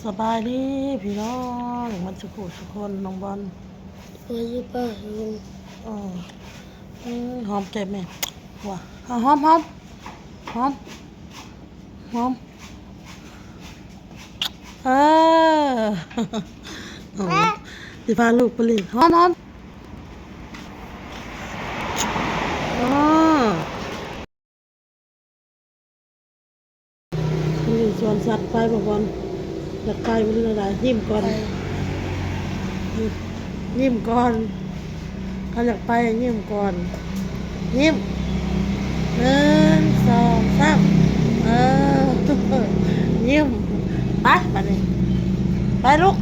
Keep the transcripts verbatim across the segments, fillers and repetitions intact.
สบายดีพี่น้อง มันสุขุสุคนน้องบอล สบายดีป้าลุง เออ เออ หอมแก้มแม่ ว้า เอาหอม หอม หอม หอม เออ หอม สิพาลูกไปเล่น หอม หอม เออ อยู่สวนสัตว์ไปบ่บอล อยากไปบ่หรือใด ยิ้มก่อน ไป ยิ้มก่อน เขาอยากไป ยิ้มก่อน ยิ้ม หนึ่ง สอง สาม เออ ยิ้ม ไป บัดนี้ ไปลูก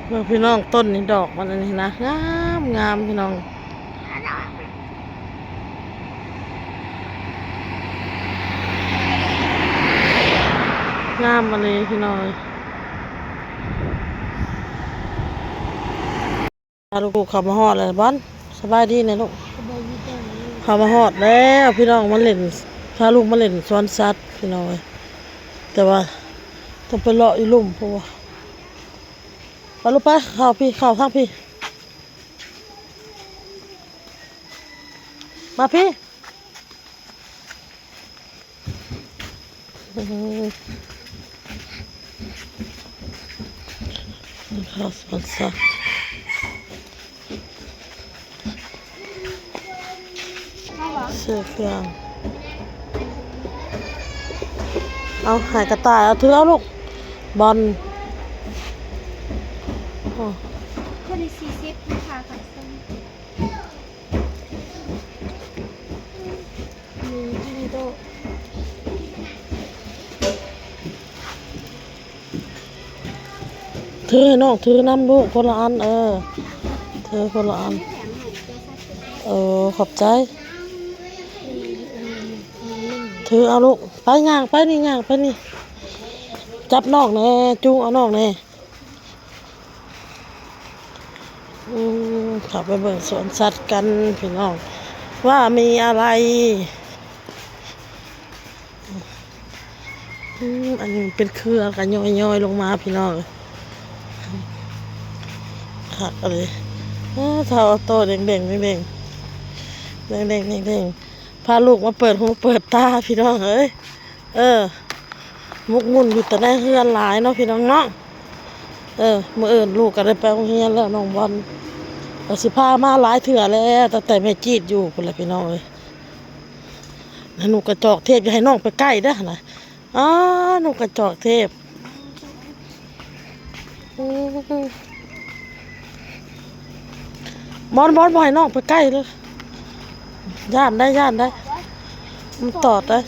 เบิ่งพี่น้อง ต้นนี้ดอกมันอันนี้นะ งาม งามพี่น้อง งามมาเลยพี่น้อง พาลูกๆ เข้ามาฮอดแล้วบอล สบายดีนะลูก สบายดีจ้ะ เข้ามาฮอดแล้วพี่น้อง มาเล่น พาลูกมาเล่นสวนสัตว์พี่น้องเอ้ย แต่ว่าต้องไปเลาะอีลุ่ม เพราะว่า ไปลูกไป เข้าพี่ เข้าทางพี่ มาพี่ อืม เข้าสวนสัตว์ เสื้อเครื่อง เอา หายกระต่าย เอา ถือเอาลูก บอล โอ้ คนละสี่สิบนะคะ ขายส้ม มีที่นี่โต ถือให้น้อง ถือนำลูก คนละอัน เออ ถือคนละอัน เออ ขอบใจ ถือเอาลูก ไปย่างไปนี่ ย่างไปนี่ จับน้องแหน่ จูงเอาน้องแหน่ อืม เข้าไปเบิ่งสวนสัตว์กันพี่น้อง ว่ามีอะไร อืม อันนี้เป็นเครือกันย้อยๆ ลงมาพี่น้อง คักเลย เออ เท่าโตแดงๆ แดงๆ แดงๆ แดงๆ พาลูกมาเปิดหูเปิดตาพี่น้องเอ้ย เออ หมกมุ่นอยู่แต่ในเฮือนหลายเนาะพี่น้องเนาะ เออ มื้ออื่นลูกก็ได้ไปโรงเรียนแล้วน้องบอล ก็สิพามาหลายเทื่อแล้ว ตั้งแต่แม่จีดอยู่พู้นแหละพี่น้องเอ้ย นกกระจอกเทศอย่าให้น้องไปใกล้เด้อนะ อ้า นกกระจอกเทศ อืม บอล บอล บ่ให้น้องไปใกล้เลย ย่านได้ ย่านได้ มันตอดได้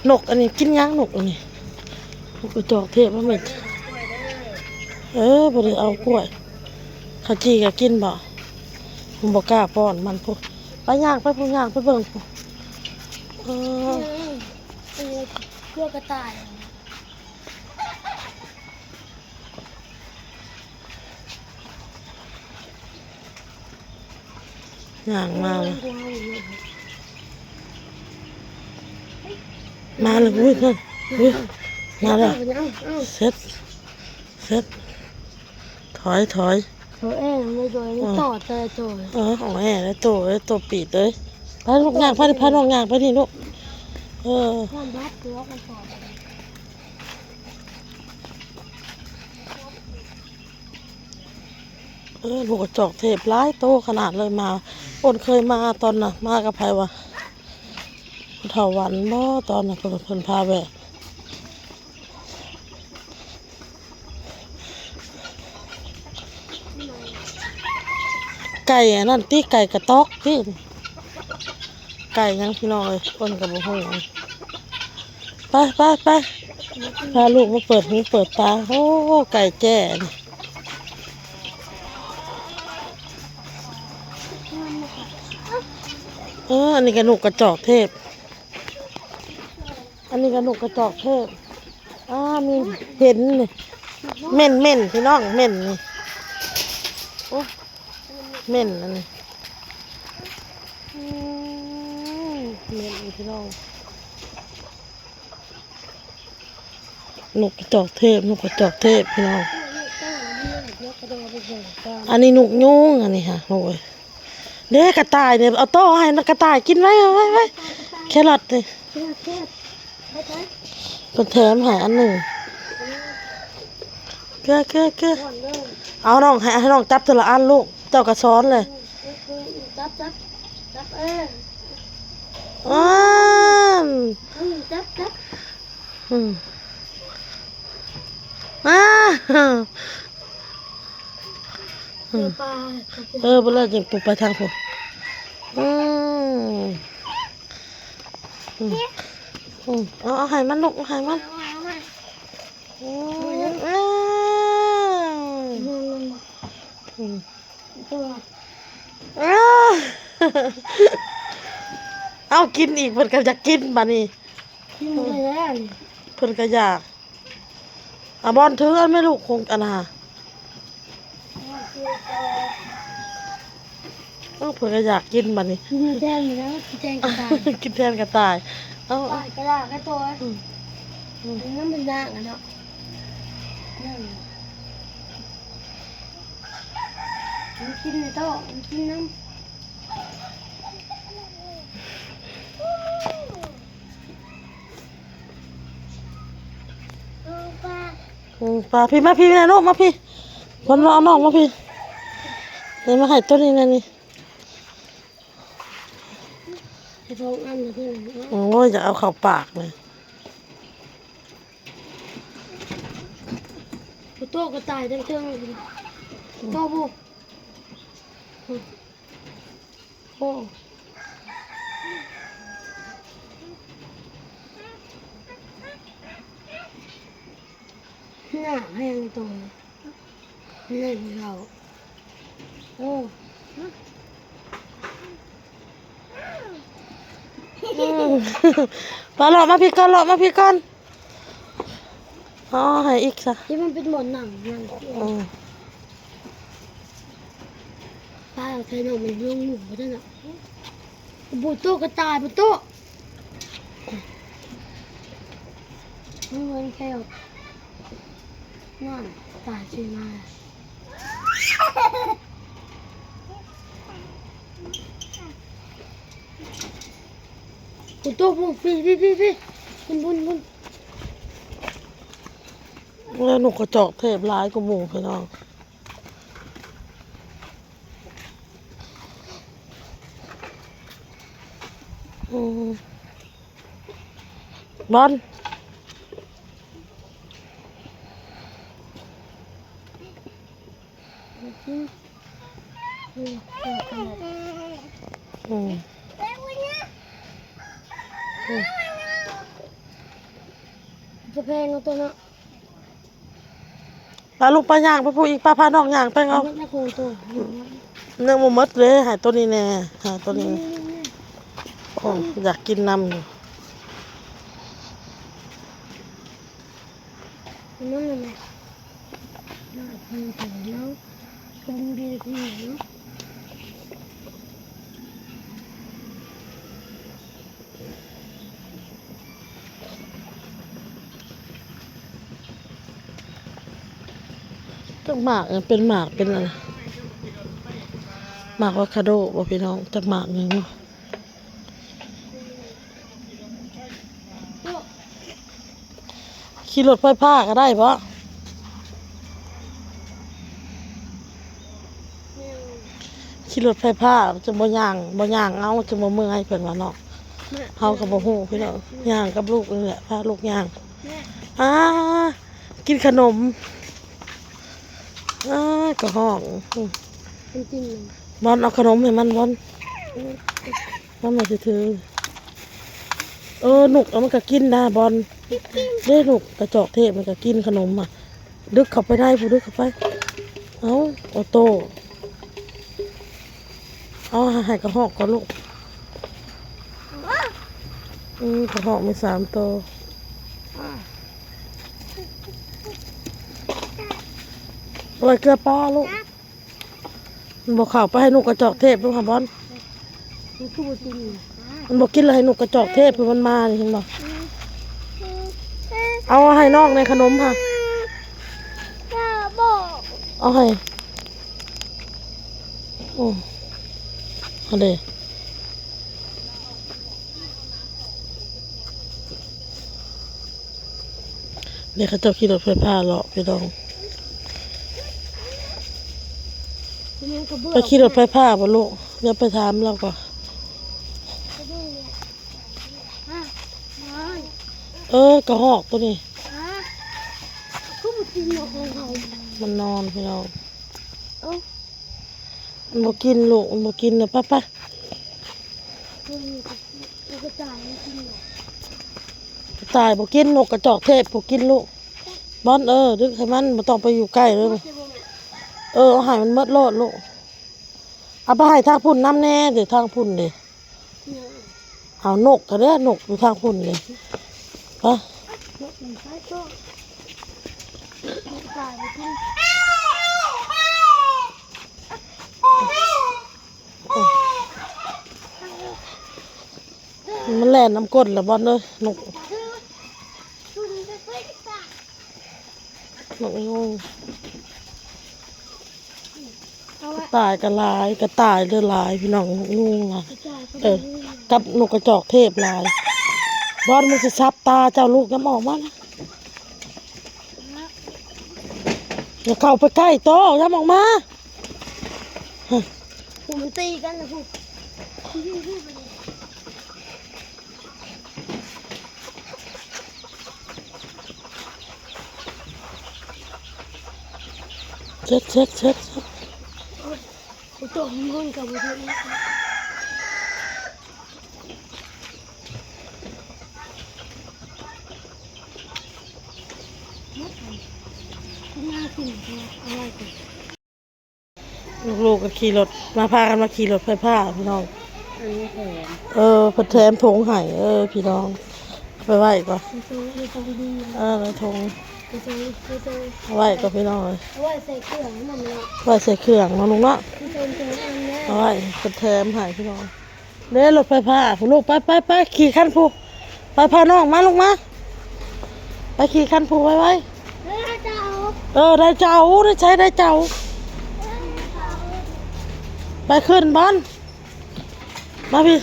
นกอันนี้กินหยัง นกอันนี้ นกกระจอกเทศมันเหม็น เออ บ่ได้เอากล้วย ข้าวจี่ก็กินบ่ มันบ่กล้าป้อนมันพุ้น ไปย่างไปพุ้น ย่างไปเบิ่งพุ้น เออ เออ เออ กลัวกระต่าย ย่างมาเลย มาเลย อุ้ย เพื่อน อุ้ย มาเลย เอ้า เอ้า เสร็จ เสร็จ ถอย ถอย เขาแอบไม่โดน มัน เออ ต่อแต่โจร เออ ของแอบแล้วโต แล้วโตปีดเลย พาลูกย่าง พา พาน้องย่างไปนี่ลูก เออ มันบัดตัวมันต่อ เออ นกกระจอกเทศหลายโตขนาดเลยมา อ้นเคยมาตอนน่ะ มากับไผวะ เฒ่าหวันบ่ ตอนน่ะเพิ่น เพิ่นพาแวะ ไก่อันนั้นติ ไก่กระต๊อกติ ไก่หยังพี่น้องเอ้ย อ้นก็บ่ฮู้ ไป ไป ไป พาลูกมาเปิดหูเปิดตา โอ้ ไก่แจ้นี่ เออ อันนี้ก็นกกระจอกเทศ อันนี้ก็นกกระจอกเทศ อ่า มีเห็นนี่ เหม็นๆ พี่น้อง เหม็นนี่ โอ้ เหม็นอันนี้ อืม เหม็นพี่น้อง นกกระจอกเทพ นกกระจอกเทพพี่น้อง อันนี้นกยูงอันนี้ค่ะ โอ้ย เด้กระต่ายเนี่ย เอาโต้ให้นกกระต่ายกินไว้ ไว้ ไว้ แครอทนี่ เพิ่นแถมให้อันหนึ่ง เกลือ เกลือ เกลือ เอาน้อง ให้ ให้น้องจับทีละอันลูก เจ้าก็สอนเลย จับ จับ จับ เออ อ้าน อืม จับ จับ อืม อ้า เจอปลา เออ บ่เลิกยังปูไปทางพุ้น อืม อืม อืม เอา เอาให้มันลูก เอาให้มัน อืม อืม อืม ตัว อ้า เอากินอีก เพิ่นก็อยากกินบัดนี้ กินเลยนะ เพิ่นก็อยาก อ่ะ บอลถืออันแม่ลูก คงอันน่ะ เออ เพิ่นก็อยากกินบัดนี้ กินแทนอยู่แล้ว กินแทนกระต่าย กินแทนกระต่าย เอา เอา ต่ายกระดาษกระตัว อืม อืม มันน้ำมันยากอะเนาะ นั่น มันกินเลยโต้ มันกินน้ำ อืม ปลาพี่ มาพี่นะลูก มาพี่ คนรอน้องมาพี่ เดี๋ยวมาให้ตัวนี้นะนี่ ไอ้ทองอันนะพี่นะ โอ้ย จะเอาเข้าปากเลย โตกระต่ายเทิงๆ โตบุ โอ้ หน้าแพงตัว หนึ่งเรา โอ้ อืม ปลาเลาะมาพี่ก่อน เลาะมาพี่ก่อน อ๋อ ให้อีกซะ ที่มันเป็นบ่อนหนังนั่น อืม ปลาใส่หนังมันลงหลุมไปด้วยนะ บุโตกระต่าย บุโต มันเหมือนแก้ว นั่น ตายสิมา คุณตู้พุ่ง พี่ พี่ พี่ พี่ คุณบุญ คุณ แล้วนกกระจอกเทพหลายกว่าหมู่พี่น้อง อืม บอล อืม จะแพงเอาตัวเนาะ ปลาลูกปลาย่างไปพู้นอีก ปลาพาน้องย่างไปเอา เม็ดละโคนตัว เนื้อบ่หมดเลย ให้ตัวนี้แน่ ให้ตัวนี้ นี่ นี่ นี่ โอ้ อยากกินนำอยู่ นั่นน่ะแหละ น่ากินจังเนาะ เป็นเบียร์ที่ไหนเนาะ จักหมาก เออ เป็นหมาก เป็นอะไร หมากอะโวคาโดบ่พี่น้อง จักหมากหนึ่งเนาะ ขี่รถไฟฟ้าก็ได้บ่ ขี่รถไฟฟ้าจะบ่ย่าง บ่ย่างเอา จะบ่เมื่อย เพิ่นว่าเนาะ แม่ เฮาก็บ่ฮู้พี่น้อง ย่างกับลูกนี่แหละ พาลูกย่าง แม่ อ่า กินขนม อ่า กระห้อง อืม มันกินเลย บอลเอาขนมให้มัน บอล อืม มันมาถือ เออ นกเอามันก็กินนะ บอล เด้ นกกระจอกเทศมันก็กินขนมอ่ะ ดึกเข้าไปได้พู้น ดึกเข้าไป เอา ออโต้ เอาให้กระหอกก่อนลูก อืม กระหอกมีสามตัว เอาไว้เกลือปลาลูก มันบ่เข้าไป ให้นกกระจอกเทศดูค่ะบอล มันคือบ่กิน มันบ่กินเลย ให้นกกระจอกเทศเพิ่นมันมานี่ เห็นบ่ อืม เอาให้น้องในขนมค่ะ จะบอก เอาให้ โอ้ เอาเด้ เดี๋ยวเขาเจ้าขี่รถไฟฟ้าเลาะพี่น้อง ไปขี่รถไฟฟ้าบ่ลูก เดี๋ยวไปถามเราก่อน เออ กระหอกตัวนี้ มันนอนพี่น้อง มันบ่กินลูก มันบ่กินนะ ไปไป กระต่ายบ่กิน นกกระจอกเทศบ่กินลูก บอล เออ ดึกให้มัน บ่ต้องไปอยู่ใกล้เลย เออ เอาให้มันหมดโลดลูก เอาไปให้ทางพุ่นนำแน่ เดี๋ยวทางพุ่นเด้ เอานกก็เด้อ นกอยู่ทางพุ่นเด้ ไป มันแล่นนำก้นละบอลเลย นก นกยูง กระต่ายก็หลาย กระต่ายเด้อหลายพี่น้อง นกยูงหลาย เออ กับนกกระจอกเทศหลาย บอล มันสิซับตาเจ้าลูก ย้ำออกมานะ อย่าเข้าไปใกล้โต ย้ำออกมา มันตีกันนะพูด เช็ด เช็ด เช็ด เช็ด โอ้ย ตัวมันกับมันน่ากิน อะไรกัน ลูกๆก็ขี่รถ มาพากันมาขี่รถไฟฟ้าพี่น้อง อันนี้แถม เออ เพิ่นแถมถุงให้ เออ พี่น้อง ไปไว้ก่อน ในซองในซองดี เออ ในถุง ในซองในซอง เอาไว้ก่อนพี่น้องเอ้ย เอาไว้ใส่เครื่องนั่นแหละ ไว้ใส่เครื่องเนาะลูกเนาะ ในซองเจออันแรก เอาไว้ เพิ่นแถมให้พี่น้อง เด้ รถไฟฟ้าผู้ลูก ไปไปไป ขี่คันผู้ ไปพาน้องมาลูกมา ไปขี่คันผู้ไวๆ เออ ได้เจ้า ได้ใช้ได้เจ้า ไปขึ้นบอล มาพี่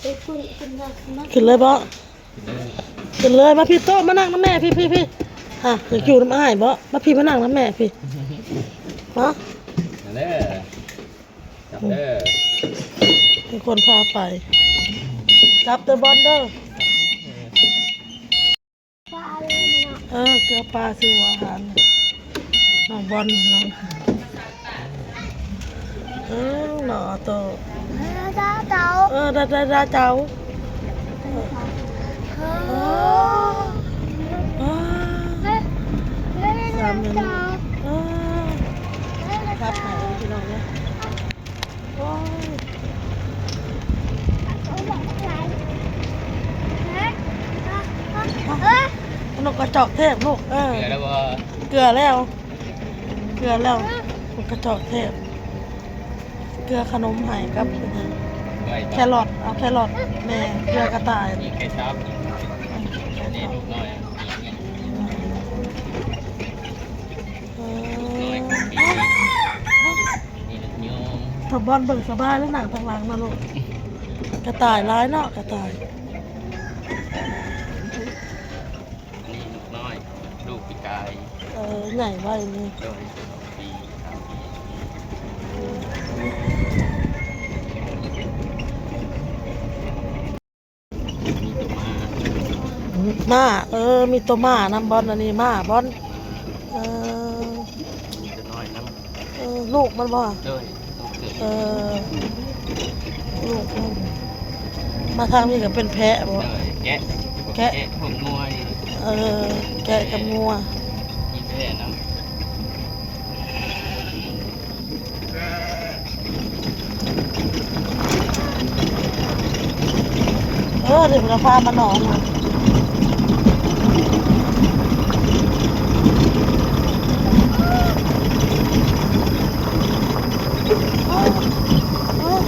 ไปขึ้น ขึ้นมา ขึ้นมา ขึ้นเลยบอล ขึ้นเลย มาพี่โต๊ะ มานั่งนำแม่พี่ พี่ พี่ อ่ะ อยากอยู่นำอ้ายบอล มาพี่ มานั่งนำแม่พี่ มา มาเลย จับเด้อ มีคนพาไป จับเด้อบอลเด้อ ปลาเลยมันอะ เออ เกลือปลาสิหัวอาหาร น้องบอลน้อง เออ หล่อโต เออ ได้เจ้า เออ ได้ ได้ ได้เจ้า เออ เออ เออ สามเมนู เออ ครับ พี่น้องเนี่ย โอ้ย นกกระจอกเทศลูก เออ เกลือแล้วบ่ เกลือแล้ว เกลือแล้ว นกกระจอกเทศ เกลือขนมให้กับ ไว้ แครอท เอาแครอท แม่ เกลือกระต่าย นี่ไก่สับ นี่ลูกน้อย เออ นี่ลูกโยม ถ้าบอลเบิ่งสบายแล้วนั่งทางหลังนะลูก กระต่ายหลายเนาะ กระต่าย นี่ลูกน้อย ลูกปีกาย เออ ใหญ่ไวนี่ โดย ปี สามปี มีตัวมา มา เออ มีตัวมานำบอล อันนี้มาบอล เออ มีตัวน้อยนำ เออ ลูกมันบ่ โดย ลูกเกิด เออ ลูกมัน มาทางนี้ก็เป็นแพะบ่ โดย แกะ แกะ แกะพวกงัวนี่ เออ แกะกับงัว มีแพะนำ เออ เดี๋ยวเราพามาหนองอ่ะ เออ เออ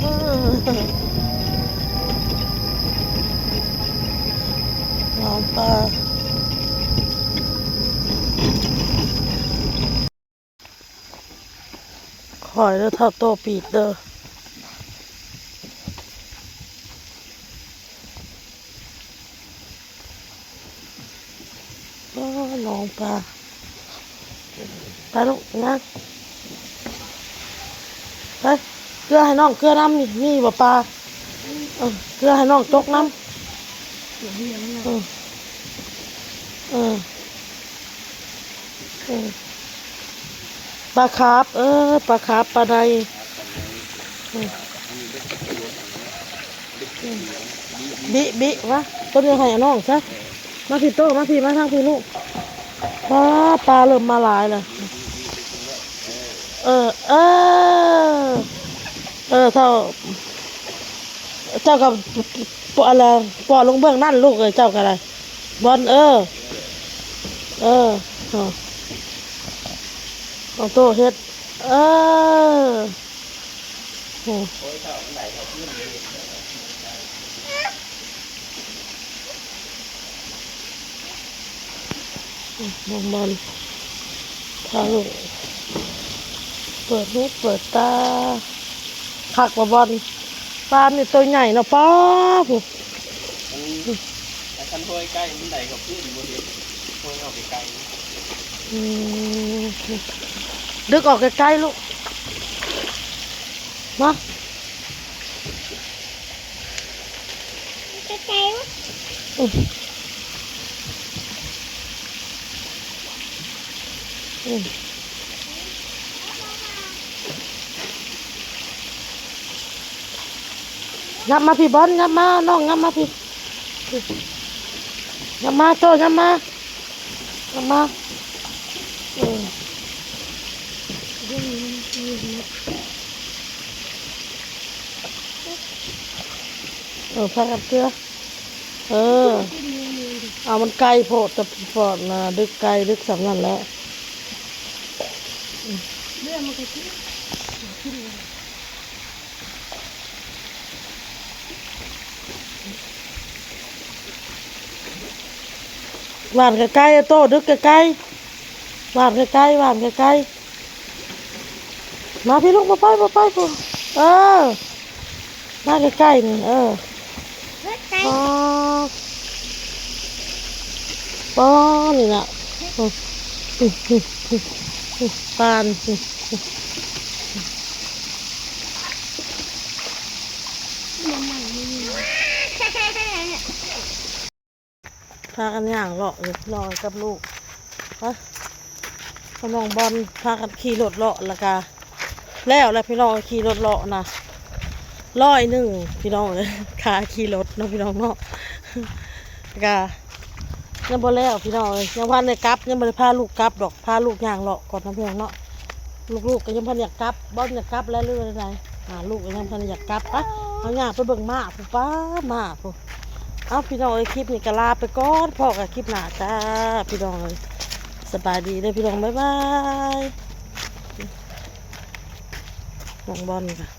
เออ ปลา คอยเด้อ เฒ่าโตปีดเด้อ อ้อ น้องปลา ไปลูกนะ ไป เกลือให้น้อง เกลือน้ำนี่ มีบ่ปลา เออ เกลือให้น้องจกน้ำ เออ เออ เออ ปลาคาร์ป เออ ปลาคาร์ป ปลาได เออ เออ บิ บิวะ ต้นนี้ให้น้องซะ มาพี่โต มาพี่ มาทางพี่ลูก ปลา ปลาเริ่มมาหลายแล้ว เออ เออ เออ เฒ่า เจ้ากับ ป- อะไร ปอลงเบื้องนั่นลูกเอ้ย เจ้าก็ได้ บอล เออ เออ เอา เอาโตเฮ็ด เออ อืม น้องบอล พาลูก เปิดหูเปิดตา คักบ่บอล ปลานี่ตัวใหญ่เนาะ ป้าผู้ มัน ถ้าคันห้อยใกล้มันได้ก็ขึ้นบ่เห็น ห้อยออกไกลๆ อืม ดึกออกไกลๆ ลูก มา ไกลๆ วะ อืม อืม ยับมาพี่บอล ยับมา น้อง ยับมาพี่ ยับมาโต ยับมา ยับมา เออ เออ พากันเกลือ เออ เอามันไกลโพด แต่ปอดนะ ดึกไกล ดึกสำนั่นแหละ หว่านไกลๆ โต ดึกไกลๆ หว่านไกลๆ หว่านไกลๆ มาพี่ลูก มาไป มาไป พู้น เออ มาใกล้ๆ นี่ เออ ไกล อ๋อ อ๋อ นี่น่ะ อืม อืม อืม อืม อืม ปาน อืม อืม พากันย่างเลาะอยู่พี่น้องกับลูก ฮะ พ่อน้องบอลพากันขี่รถเลาะ แล้วกะ แล้วแหละพี่น้อง ขี่รถเลาะนะ ร้อยหนึ่ง พี่น้องเอ้ย ค่าขี่รถเนาะพี่น้องเนาะ แล้วกะ ยังบ่แล้วพี่น้องเอ้ย ยังพันได้กลับ ยังบ่ได้พาลูกกลับดอก พาลูกย่างเลาะก่อนนะพี่น้องเนาะ ลูกๆ ก็ยังพันอยากกลับ บอลอยากกลับแล้วหรือว่าไง อ่า ลูกก็ยังพันอยากกลับ ไป เอาย่างไปเบิ่งม้าพู้น ป้า ม้าพู้น เอาพี่น้องเอ้ย คลิปนี้ก็ลาไปก่อน พ้อกันคลิปหน้าจ้า พี่น้องเอ้ย สบายดีเด้อพี่น้อง บ๊ายบาย น้องบอลค่ะ